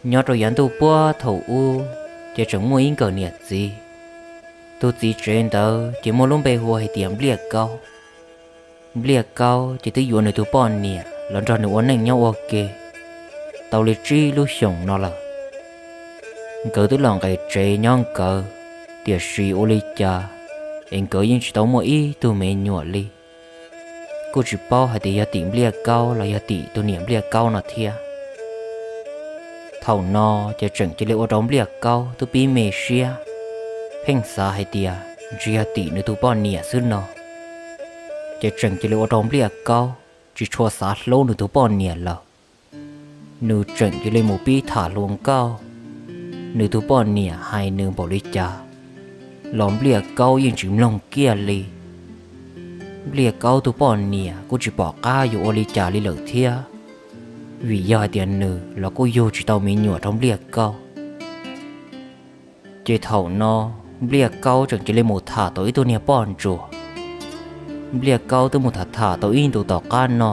Nyob rau yav ntuj puag thaum ub, ces tseem muaj ib nkawm niam txiv. Tus txiv tsev ntawd ces muaj lub npe hu hais tias Npliaj Kaub. Npliaj Kaub ces twb yuav nws tus poj niam los nrog nws ua neej nyob ua ke tau li tsib lub xyoos no lawm. Nkawd twb los nqis tsev nyob nkawd, tiam sis ua li cas es nkawd yeej tsis tau muaj ib tug me nyuam li. Kuj tsis paub hais tias yog tim Npliaj Kaub los yog tim tus niam Npliaj Kaub no thiab. Thaum no ces tseem cia li ua rau Npliaj Kaub twb pib me siab, pheej xav hais tias ntshe yog tim nws tus poj niam xwb no. Ces tseem cia li ua rau Npliaj Kaub tsis tshua xav hlub nws tus poj niam lawm. Nws tseem cia li mus pib tham hluas nkauj, nws tus poj niam hais nws npaum li cas los Npliaj Kaub yeej tsis mloog kiag li. Npliaj Kaub tus poj niam kuj tsis pom qab yuav ua li cas li lawm thiab, vim yog hais tias nws los kuj yug tsis tau me nyuam rau Npliaj Kaub. Ces thaum no Npliaj Kaub tseem cia li mus tham tau ib tug niag poj ntsuam. Npliaj Kaub twb mus tham tham tau ib ntus tom qab no.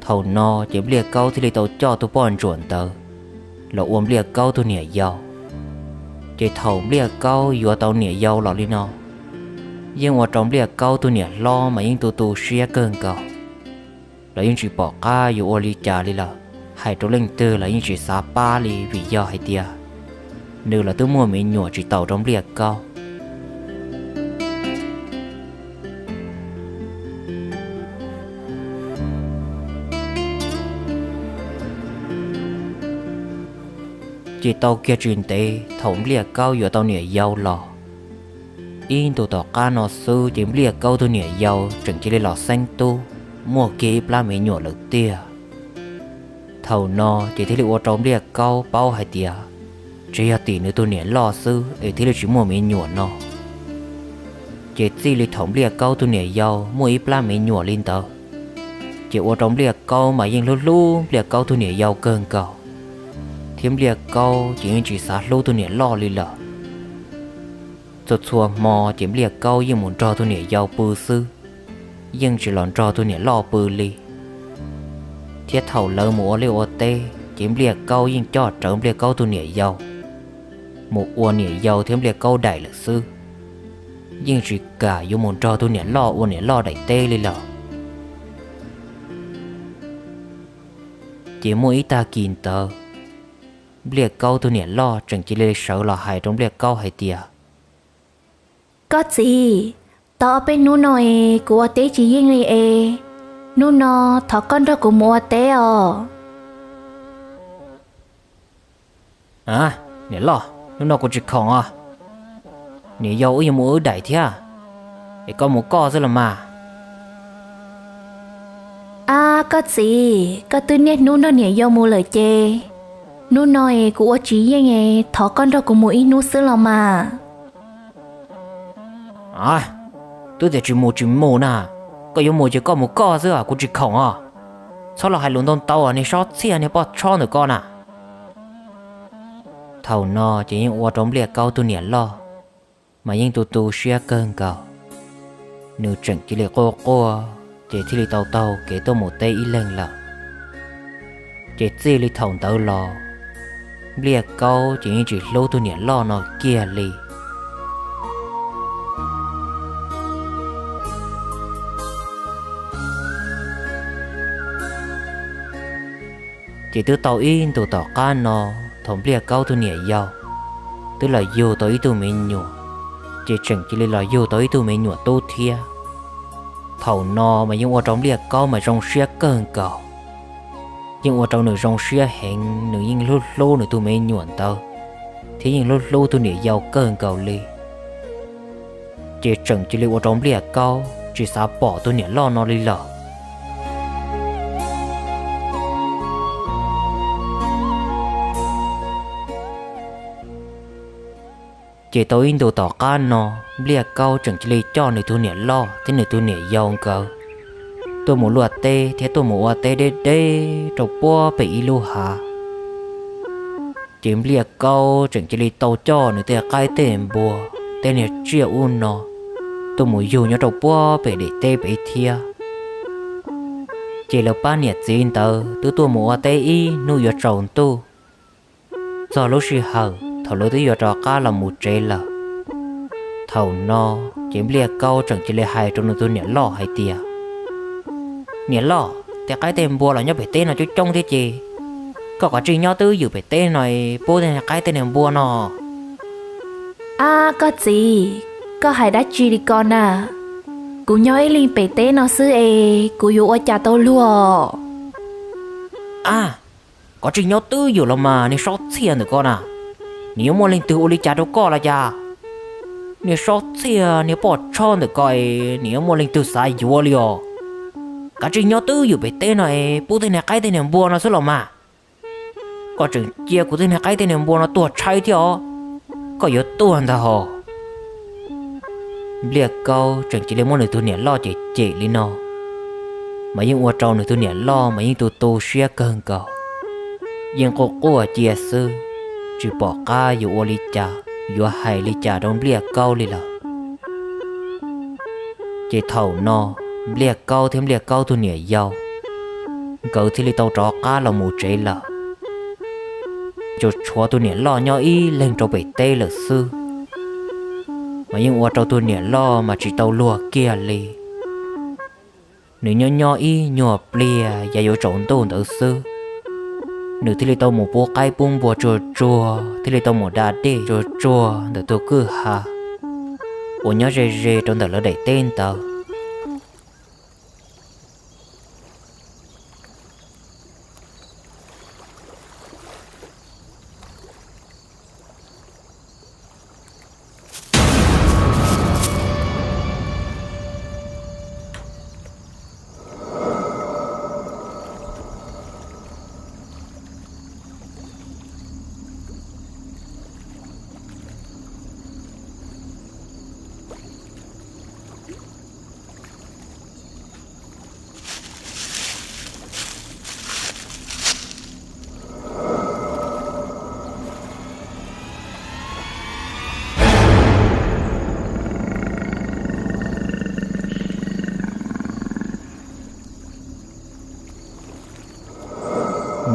Thaum no ces Npliaj Kaub thiaj li tau coj tus poj ntsuam ntawd los ua Npliaj Kaub tus niam yau. Ces thaum Npliaj Kaub yuav tau niam yau los li no, yeej ua rau Npliaj Kaub tus niam hlob mas yeej tu tu siab kawg nkaus, los yeej tsis pom qab yuav ua li cas li lawm. Hais rau leej twg los yeej tsis xav pab li, vim yog hais tias nws los twb muaj me nyuam tsis taus rau Npliaj Kaub. Ces tau kiag tsis ntev thaum Npliaj Kaub yuav tau niam yau los, ib ntus tom qab no xwb ces Npliaj Kaub tus niam yau tseem cia li los xeeb tub, muaj kiag ib plab me nyuam lawm tiag. Thaum no ces thiaj li ua rau Npliaj Kaub paub hais tias tsis yog tim nws tus niam loj xwb es thiaj li tsis muaj me nyuam no. Ces txij li thaum Npliaj Kaub tus niam yau muaj ib plab me nyuam li ntawd, ces ua rau Npliaj Kaub mas yeej hlub hlub Npliaj Kaub tus niam yau kawg nkaus, thiab Npliaj Kaub ces yeej tsis xav hlub tus niam loj li lawm. Txhua txhua hmo ces Npliaj Kaub yeej mus nrog tus niam yau pw xwb, yeej tsis los nrog tus niam loj pw li. Thiab thaum lawv mus ua liaj ua teb ces Npliaj Kaub yeej coj rawv Npliaj Kaub tus niam yau mus ua niam yau thiab Npliaj Kaub daim lawm xwb, yeej tsis kam yuav mus nrog tus niam loj ua niam loj daim teb li lawm. Ces muaj ib tag kis ntawd, Npliaj Kaub tus niam loj tseem cia li sawv los hais rau Npliaj Kaub hais tias, Koj txiv, tau ob peb hnub no es kuv ua teb tsis yeej li es, hnub no thov koj nrog kuv mus ua teb os. A, niam loj, hnub no kuv tsis khoom os. Niam yau wb yuav mus ua wb daim thiab, es koj mus koj xwb los mas. Ab, koj txiv, koj twb niaj hnub nrog niam yau mus lawm ces, hnub no es kuv ua tsis yeej es thov koj nrog kuv mus ib hnub xwb los mas. A, twb tias tsis mus tsis mus na, koj yuav mus ces koj mus koj xwb, kuv tsis khoom os. Txhob los hais lus ntau ntau, niag sob txhiaj niag poj tshob ntawm koj na. Thaum no ces yeej ua rau Npliaj Kaub tus niam loj mas yeej tu tu siab kawg nkaus. Nws tseem cia li quaj quaj, ces thiaj li tau taug kev tuaj mus teb ib leeg lawm. Ces txij li thaum ntawd los, Npliaj Kaub ces yeej tsis hlub tus niam loj no kiag li. Ces twb tau ib ntus tom qab no, thaum Npliaj Kaub tus niam yau twb los yug tau ib tug me nyuam, ces tseem cia li los yug tau ib tug me nyuam tub thiab. Thaum no mas yeej ua rau Npliaj Kaub mas zoo siab kawg nkaus. Yeej ua rau nws zoo siab heev, nws yeej hlub hlub nws tus me nyuam ntawd, thiab yeej hlub hlub tus niam yau kawg nkaus li. Ces tseem cia li ua rau Npliaj Kaub tsis xav pom tus niam loj no li lawm. Ces tau ib ntus tom qab no, Npliaj Kaub tseem cia li coj nws tus niam loj thiab nws tus niam yau nkawd tuaj mus luaj teb thiab tuaj mus ua teb deb deb rau puag pem ib lub hav. Ces Npliaj Kaub tseem cia li tau coj nws tej qaib tej npua, tej niag tsiaj ub no tuaj mus yug nyob rau puag pem daim teb pem thiab. Ces lawv pab niam txiv ntawd twb tuaj mus ua teb ib hnub yuav tsaus ntuj, Txog lub sij hawm thaum lawv twb yuav rov qab los mus tsev lawm, thaum no ces Npliaj Kaub tseem cia li hais rau nws tus niam loj hais tias, Niam loj, tej qaib tej npua los nyob pem teb no coob coob thiab ces, koj kav tsij nyob twj ywm pem teb no es pub tej niag qaib tej niag npua no. Ab, koj txiv, koj hais dab tsi li ko na? Kuv nyob ib leeg pem teb no xwb es kuv yuav ua cas tau luag? Ab, koj tsis nyob twj ywm los mas, niag sob txhiaj ntawm koj na, nws yuav muaj leej twg ua li cas rau koj los cas? Niag sob txhiaj, niag poj tshab ntawm koj es nws yuav muaj leej twg xav yuav li os? Koj tsis nyob twj ywm pem teb no es pub tej niag qaib tej niag npua no xwb los mas. Koj tseem cia kuv tej niag qaib tej niag npua no tuag tshaib thiab os, koj yuav tuag ntag hos. Npliaj Kaub tseem cia li muab nws tus niam loj cem cem li no, mas yeej ua rau nws tus niam loj mas yeej tu tu siab kawg nkaus. Yeej quaj quaj cia xwb, tsis pom qab yuav ua li cas, yuav hais li cas rau Npliaj Kaub li lawm. Ces thaum no, Npliaj Kaub thiab Npliaj Kaub tus niam yau, nkawd thiaj li tau rov qab los mus tsev lawm. Tsuas tshuav tus niam loj nyob ib leeg rau pem teb lawm xwb, mas yeej ua rau tus niam loj mas tsis tau luag kiag li. Nws nyob nyob ib nyuag pliag yav yuav tsaus ntuj ntawd xwb, nws thiaj li tau mus pub qaib pub npua tsuag tsuag, thiaj li tau mus da dej tsuag tsuag ntawm tus kwj ha uas nyob ze ze rau ntawm lawv daim teb ntawd.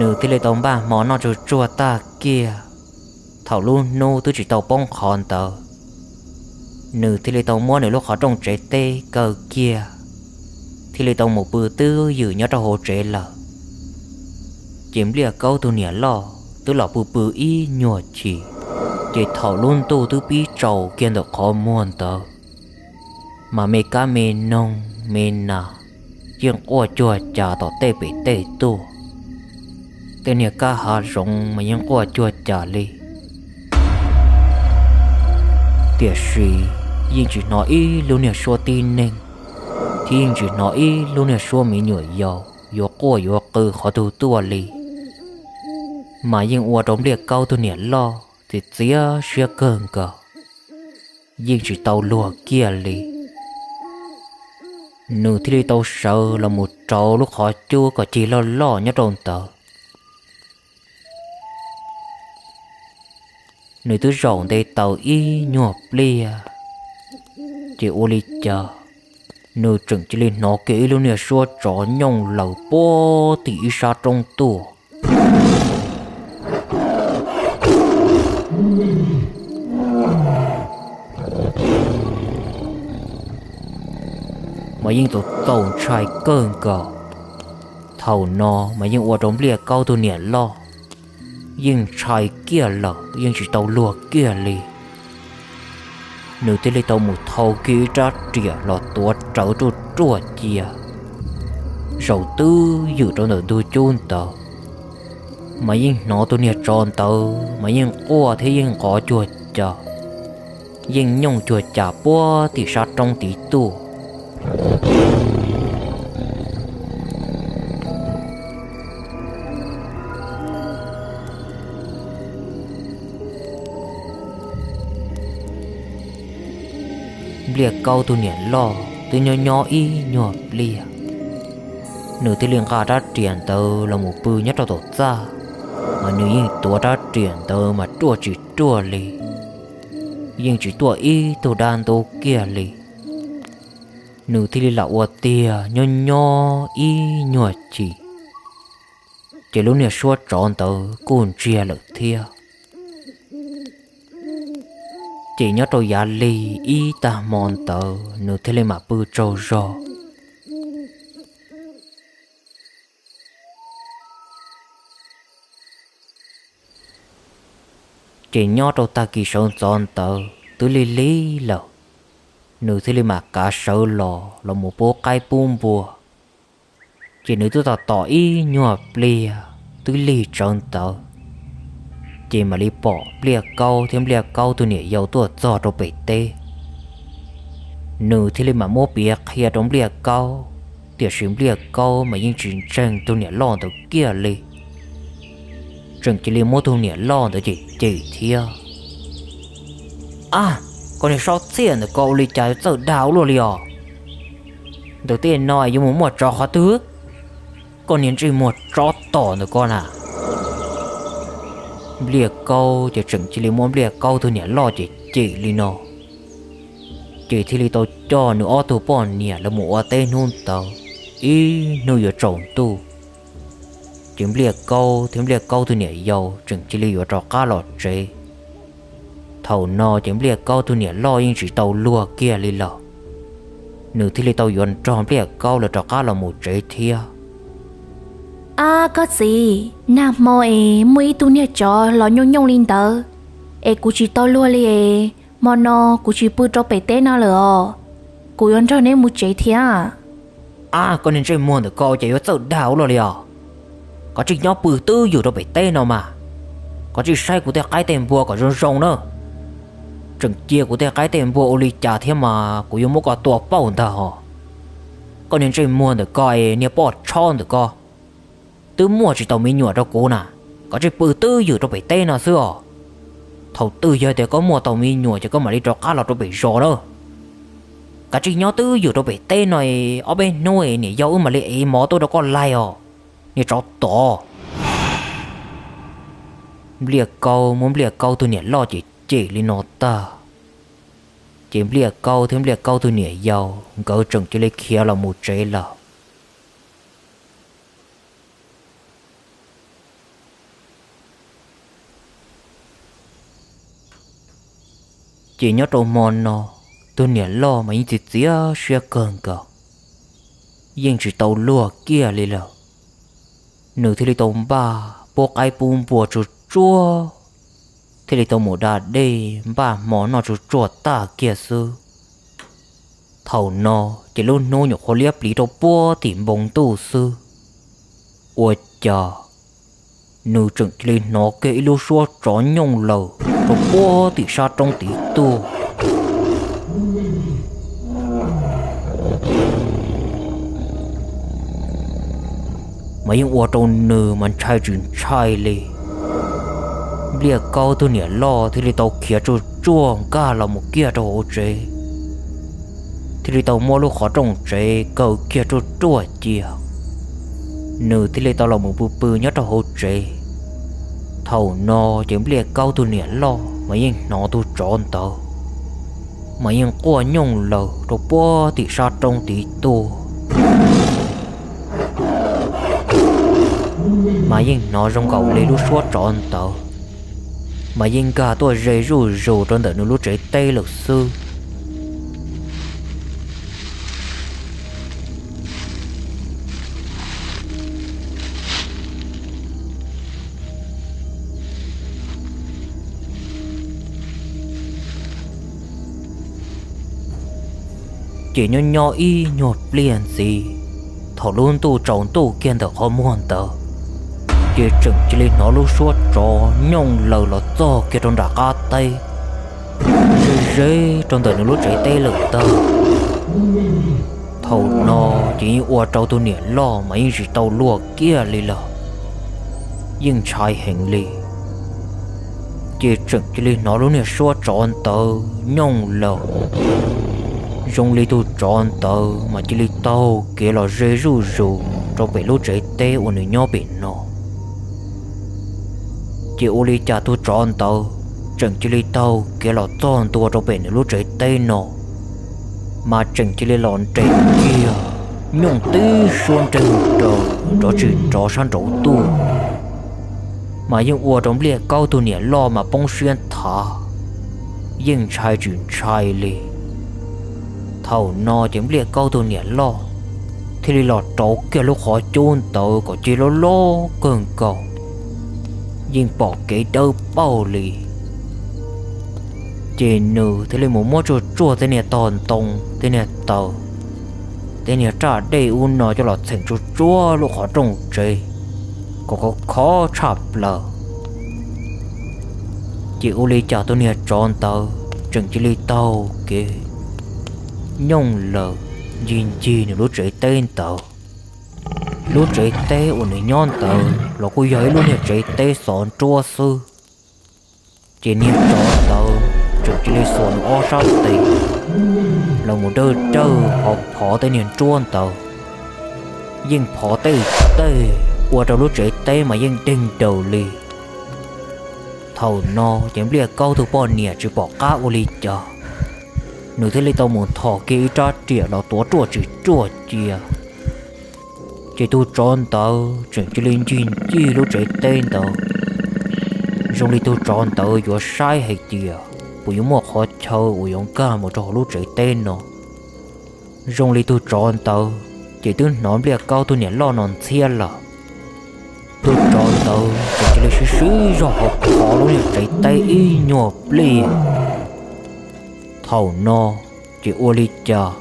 Nws thiaj li tau npaj hmo noj tsuag tsuag tag kiag. Thaum lub hnub twb tsis tau poob qho ntawd, nws thiaj li tau muab nws lub qhov rooj tsev teb kaw kiag, thiaj li tau mus pw twj ywm nyob rau hauv tsev lawm. Ces Npliaj Kaub tus niam loj twb los pw pw ib nyuag chim, ces thaum lub ntuj twb pib tsaus kiag ntawm qhov muag ntawd, mas me kab me noog me nas yeej quaj cuag cas tom tej pem tej tuaj. Tej niag kab hav zoov mas yeej quaj cuag cas li. Tiam sis yeej tsis hnov ib lub niag suab tib neeg, thiab yeej tsis hnov ib lub niag suab me nyuam yaus yuav quaj yuav qw qhov twg tuaj li. Mas yeej ua rau Npliaj Kaub tus niam loj txiav txiav siab kawg nkaus, yeej tsis tau luag kiag li. Nws thiaj li tau sawv los mus rauv lub qhov cub kom cig loj loj nyob rau ntawd. Nws twb zaum nte taws ib nyuag pliag, ces ua li cas nws tseem cia li hnov kiag ib lub niag suab tsov nyooj laws puag tim ib sab roob tuaj. Mas yeej txaus txaus ntshai kawg nkaus. Thaum no mas yeej ua rau Npliaj Kaub tus niam loj yeej ntshai kiag lawm, yeej tsis tau luag kiag li. Nws thiaj li tau mus thau kiag ib rab riam los tuav rawv ruaj ruaj cia. Zaum twj ywm rau ntawm ntug cub ntawd, mas yeej hnov tus niag tsov ntawd mas yeej quaj thiab yeej nqov cuag cas, yeej nyooj cuag cas puag tim sab roob tid tuaj. Npliaj Kaub tus niam loj twb nyob nyob ib nyuag pliag, nws thiaj li nqa rab riam ntawd los mus pw nyob rau tom txaj, mas nws yeej tuav rab riam ntawd mas ruaj tsis ruaj li, yeej tsis tuaj ib tug dab ntub kiag li. Nws thiaj li lam ua tiag nyob nyob ib nyuag chim, ces lub niag suab tsov ntawd kuj ntsiag lawm thiab. Ces nyob rau yav lig ib tag hmo ntawd nws thiaj li mam pw tsaug zog. Ces nyob rau tag kis sawv ntxov ntawd twb lig lig lawm, nws thiaj li mam kav sawv los los mus pub qaib pub npua. Ces nws twb tos tos ib nyuag pliag twb lig tsawv ntawd, ces mam li pom Npliaj Kaub thiab Npliaj Kaub tus niam yau tuaj txog rau pem teb. Nws thiaj li mam muab piav qhia rau Npliaj Kaub, tiam sis Npliaj Kaub mas yeej tsis ntseeg tus niam loj ntawd kiag li, tseem cia li muab tus niam loj ntawd cem cem thiab. A, koj niag sob txhiaj ntawm ko ua li cas txawj dag ua luaj li os? Ntawm tej no yuav mus muaj tsov qhov twg? Koj niag ntsej muag tsov tom ntawm ko na. Npliaj Kaub ces tseem cia li muab Npliaj Kaub tus niam loj cem cem li no, ces thiaj li tau coj nws ob tug poj niam lawv mus ua teb hnub ntawd. Ib hnub yuav tsaus ntuj, ces Npliaj Kaub thiab Npliaj Kaub tus niam yau tseem cia li yuav rov qab los tsev. Thaum no ces Npliaj Kaub tus niam loj yeej tsis tau luag kiag li lawm, nws thiaj li tau yuav nrog Npliaj Kaub lawv rov qab los mus tsev thiab. Ab koj txiv, nag hmo es muaj ib tug niag tsov los nyooj nyooj li ntawd, es kuv tsis tau luag li es hmo no kuv tsis pw rau pem teb no lawm os, kuv yuav nrog neb mus tsev thiab. Ab koj niag ntsej muag ntawm ko ces yuav txawj dag ua luaj li os. Koj tsis nyob pw twj ywm rau pem teb no mas, koj tsis saib kuv tej qaib tej npua kom zoo zoo na. Tseem cia kuv tej qaib tej npua ua li cas thiab mas kuv yuav muab koj tua pauj ntag hos. Koj niag ntsej muag ntawm ko es niag poj tshob ntawm ko, twb muaj tsis tau me nyuam rau kuv na, koj tsis pw twj ywm rau pem teb no xwb os. Thaum twg yog tias koj muaj tau me nyuam ces koj mam li rov qab los rau pem zos na. Koj tsis nyob twj ywm rau pem teb no, ob peb hnub niam yau wb mam li ev mov tuaj rau koj laig os, niag tsov tom. Npliaj Kaub muab Npliaj Kaub tus niam loj cem cem li no tag, ces Npliaj Kaub thiab Npliaj Kaub tus niam yau nkawd tseem cia li khiav los mus tsev lawm. Ces nyob rau hmo no, tus niam loj mas yeej txiav txiav siab kawg nkaus, yeej tsis tau luag kiag li lawm. Nws thiaj li tau npaj pub qaib pub npua tsuag tsuag, thiaj li tau mus da dej npaj hmo noj tsuag tsuag tag kiag xwb. Thaum no ces lub hnub nyuam qhuav liab pliv rau puag tim npoo ntuj xwb, ua cas nws tseem cia li hnov kiag ib lub suab tsov nyooj lawm rau puag tim sab roob tid tuaj. Mas yeej ua rau nws mas ntshai tsis ntshai li. Npliaj Kaub tug niam loj thiaj li tau khiav tsuag tsuag nkag los mus kiag rau hauv tsev, thiaj li tau muab lub qhov rooj tsev kaw kiag ruaj ruaj cia. Nws thiaj li tau los mus pw pw nyob rau hauv tsev. Thaum no ces Npliaj Kaub tug niam loj mas yeej hnov tug tsov ntawd mas yeej quaj nyooj lawm rau puag tim sab roob tid tuaj. Mas yeej hnov zoo nkaus li lub suab tsov ntawd mas yeej nkag tuaj ze zuj zus rau ntawm nws lub tsev teb lawm xwb. Ces nyob nyob ib nyuag pliag ntxiv, thaum lub ntuj tsaus ntuj kiag ntawm qhov muag ntawd, ces tseem cia li hnov lub suab tsov nyooj lawm los txog kiag rau nram qab teb, ze ze rau ntawm nws lub tsev teb lawm ntag. Thaum no ces yeej ua rau tus niam loj mas yeej tsis tau luag kiag li lawm, yeej ntshai heev li. Ces tseem cia li hnov lub niag suab tsov ntawd nyooj lawm, zoo li tus tsov ntawd mas cia li taug kev los ze zuj zus rau pem lub tsev teb uas nws nyob pem no. Ces ua li cas tus tsov ntawd tseem cia li taug kev los txog ntua rau pem nws lub tsev teb no, mas tseem cia li los nres kiag nyooj tib suab nreeg raws nrov tsis nrov sab nraud tuaj, mas yeej ua rau Npliaj Kaub tus niam loj mas poob siab nthav. yeej ntshai tsis ntshai li. Thaum no ces Npliaj Kaub tus niam loj thiaj li los rauv kiag lub qhov cub ntawd kom cig loj loj kawg nkaus, yeej pom kev dawb paug li. Ces nws thiaj li mus muab tsuag tsuag tej niag tog ntoo, tej niag taws, tej niag raj dej ub no coj los txheem tsuag tsuag lub qhov rooj tsev kom khov khov tshaj plaws. Ces ua li cas tus niag tsov ntawd tseem cia li taug kev nyooj lawm ncig ncig nws lub tsev teb ntawd. Lub tsev teb uas nws nyob ntawd los kuj yog ib lub niag tsev teb xov nruab xwb. Ces niag tsov ntawd tseem cia li xuas nws ob sab tes los mus dawj dawj phov phov tej niag nruab ntawd, yeej phov tej tej ua rau lub tsev teb mas yeej deeg daws li. Thaum no ces Npliaj Kaub tus poj niam tsis pom qab ua li cas, nws thiaj li tau mus nthos kiag ib rab riam los tuav ruaj tsis ruaj cia. Ces tus tsov ntawd tseem cia li ncig ncig lub tsev teb ntawd, zoo li tus tsov ntawd yuav saib hais tias puas yuav muaj qhov chaw uas yuav nkag mus rau hauv lub tsev teb no. Zoo li tus tsov ntawd ces twb hnov Npliaj Kaub tus niam loj no ntxhiab lawm. Tus tsov ntawd tseem cia li sib sib zog hauv qhov lub niag tsev teb ib nyuag pliag. Thaum no ces ua li cas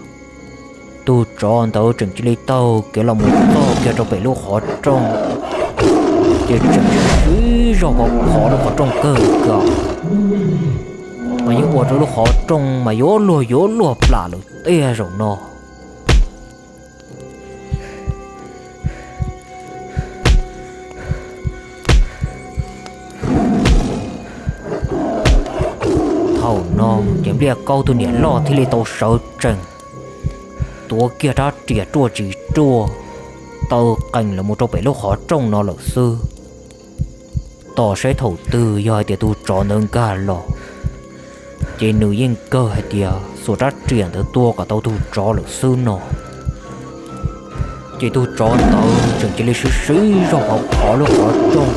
tus tsov ntawd tseem cia li taug kev los mus txog kiag rau pem lub qhov rooj, ces tseem sib sib zog hauv qhov lub qhov rooj kawg nkaus, mas yeej ua rau lub qhov rooj mas yuav luag yuav luag plam lawm tiag zaum no. Thaum no ces Npliaj Kaub tus niam loj thiaj li tau sawv tsees, tuav kiag rab riam ruaj tsis ruaj, taw qees los mus rau pem lub qhov rooj no lawm xwb. Tos saib thaum twg yog hais tias tus tsov ntawd nkag los, ces nws yeej kawg hais tias xuas rab riam ntawd tua kom tau tus tsov lawm xwb no. Ces tus tsov ntawd tseem cia li sib sib zog hauv qhov lub qhov rooj,